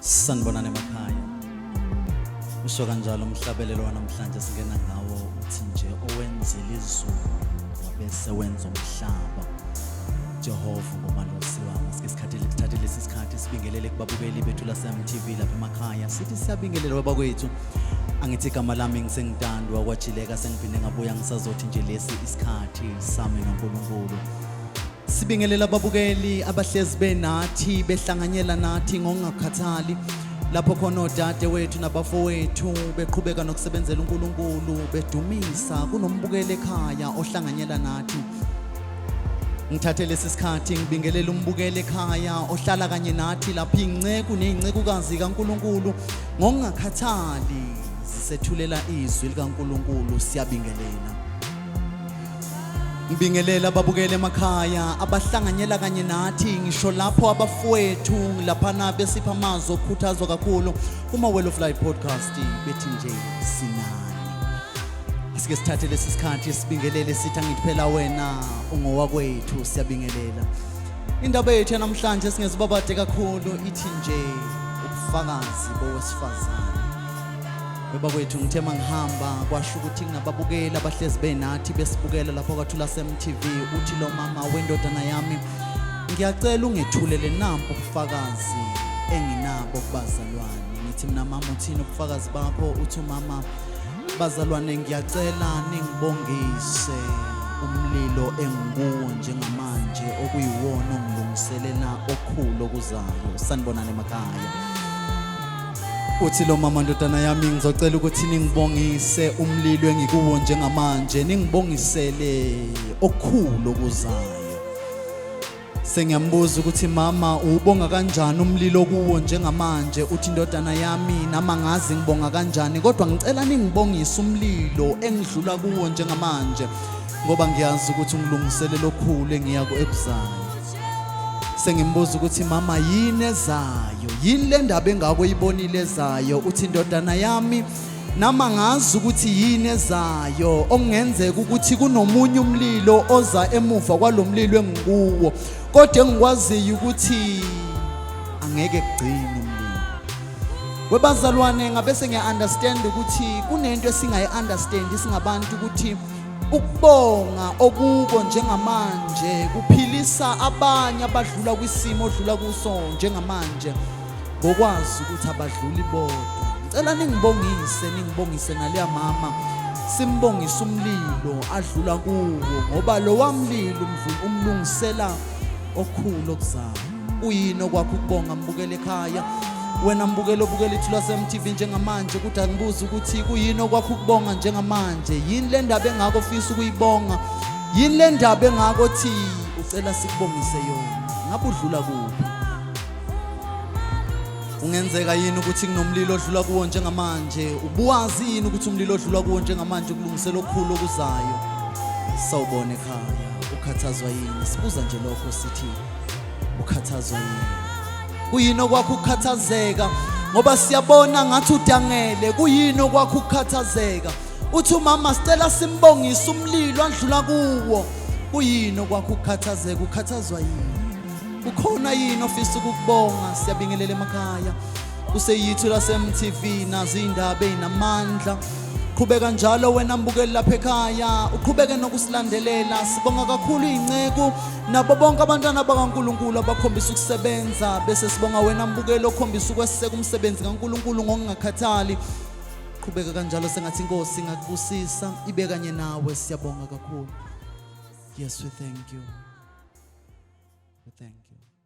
Sanibonani emakhaya. Usho kanjalo umhlabelelo wanamhlanje singena ngawo uthi nje owenzile izulu wabese wenza umhlaba. Jehova ngomalusi wami. Sike sikhathi sithathe lesi sikhathi sibingelele kubabukeli bethu lase-MTV lapha emakhaya. Sithi siyabingelela babakwethu. Angithi igama lami ngisengitandwa kwajileka sengiphinde ngabuya ngisazothi nje lesi isikhathi sami noNkulunkulu. Sibingelela ababukeli abahlezi benathi behlanganyela nathi ngokungakhathali lapho khona odade wethu nabafowethu beqhubeka nokusebenzela uNkulunkulu bedumisa kunombukeli ekhaya ohlanganyela nathi. Ngithathe lesi sikhathi ngibingelela umbukeli ekhaya ohlala kanye nathi lapho inceku nezincekukazi kaNkulunkulu ngokungakhathali zisethulela izwi likaNkulunkulu siyabingelela. Ngibingelela ababukeli emakhaya abahlanganyela kanye nathi ngisho lapho abafowethu laphana besipha amazwi okukhuthazwa kakhulu kuma Well of Life podcast bethi nje sinani. Asike sithathe lesi sikhathi sibingelele sithi angithi phela wena ungowakwethu siyabingelela. Indaba yethu yanamhlanje singezibabade kakhulu ithi nje ubufakazi bowesifazane. Webakwethu ngithe mangihamba kwasho ukuthi kunababukeli abahlezi benathi besibukela lapho kwathula SMTV uthi lo mama wendodana yami ngiyacela ungethulele nampu ubufakazi enginabo kubazalwane ngithi mina mama uthini ubufakazi bakho uthi umama bazalwane ngiyacela ningibongise umlilo engikuwo njengamanje okuyiwona ongilungiselela okukhulu okuzayo sanibonani emakhaya Uthi lo mama ndodana yami ngizocela ukuthi ningibongise umlilo engikuwo njengamanje ningibongisele okukhulu okuzayo. Sengiyambuza ukuthi mama ubonga kanjani umlilo kuwo njengamanje uthi indodana yami nama ngazi ngibonga kanjani kodwa ngicela ningibongise umlilo engidlula kuwo njengamanje ngoba ngiyazi ukuthi ungilungiselela okukhulu engiya ekuzayo. Sengimbuza ukuthi mama yini ezayo yini le ndaba engako oyibonile ezayo uthi indodana yami nama ngazi ukuthi yini ezayo okungenzeka ukuthi kunomunye umlilo oza emuva kwalomlilo engikuwo kodwa engikwaziyo ukuthi angeke kugcine umlilo webazalwane ngabe sengiya understand ukuthi kunento esingayi understand singabantu ukuthi Ukubonga okuko njengamanje kuphilisa abanye abadlula kwisimo odlula kuso njengamanje ngokwazi ukuthi abadluli bodwa. Ngicela ningibongise ningibongise naleya mama simbongise umlilo adlula kuwo ngoba lowa mlilo umlungisela okukhulu okuzayo. Kuyini okwakho ukubonga mbukele ekhaya? Wena mbukelo obukela ithula MTV njengamanje ukuthi angibuze ukuthi kuyini okwakho ukubonga njengamanje yini le ndaba engako ofisa ukuyibonga yini le ndaba engako thi ucela sikubongise yona ngabe udlula kuphi Kungenzeka yini ukuthi kunomlilo odlula kuwo njengamanje ubuwazi yini ukuthi umlilo odlula kuwo njengamanje ukulungisela okukhulu okuzayo sawubona ekhaya ukhathazwa yini sibuza nje lokho sithi ukhathazwa yini kuyini okwakho ukukhathazeka ngoba siyabona ngathi udangele kuyini okwakho ukukhathazeka uthi umama sicela simbongise umlilo andlula kuwo kuyini okwakho ukukhathazeka ukhathazwa yini kukhona yini ofisa ukukubonga siyabingelela emakhaya kuseyithu lase-MTV nazo iy'ndaba ey'namandla qhubeka njalo wena mbukeli lapha ekhaya uqhubeke nokusilandelela sibonga kakhulu iy'nceku nabo bonke abantwana bakaNkulunkulu abakhombisa ukusebenza bese sibonga wena mbukeli okhombisa ukweseka umsebenzi kaNkulunkulu ngokungakhathali qhubeka kanjalo sengathi inkosi ingakubusisa ibe kanye nawe siyabonga kakhulu yes we thank you we thank you.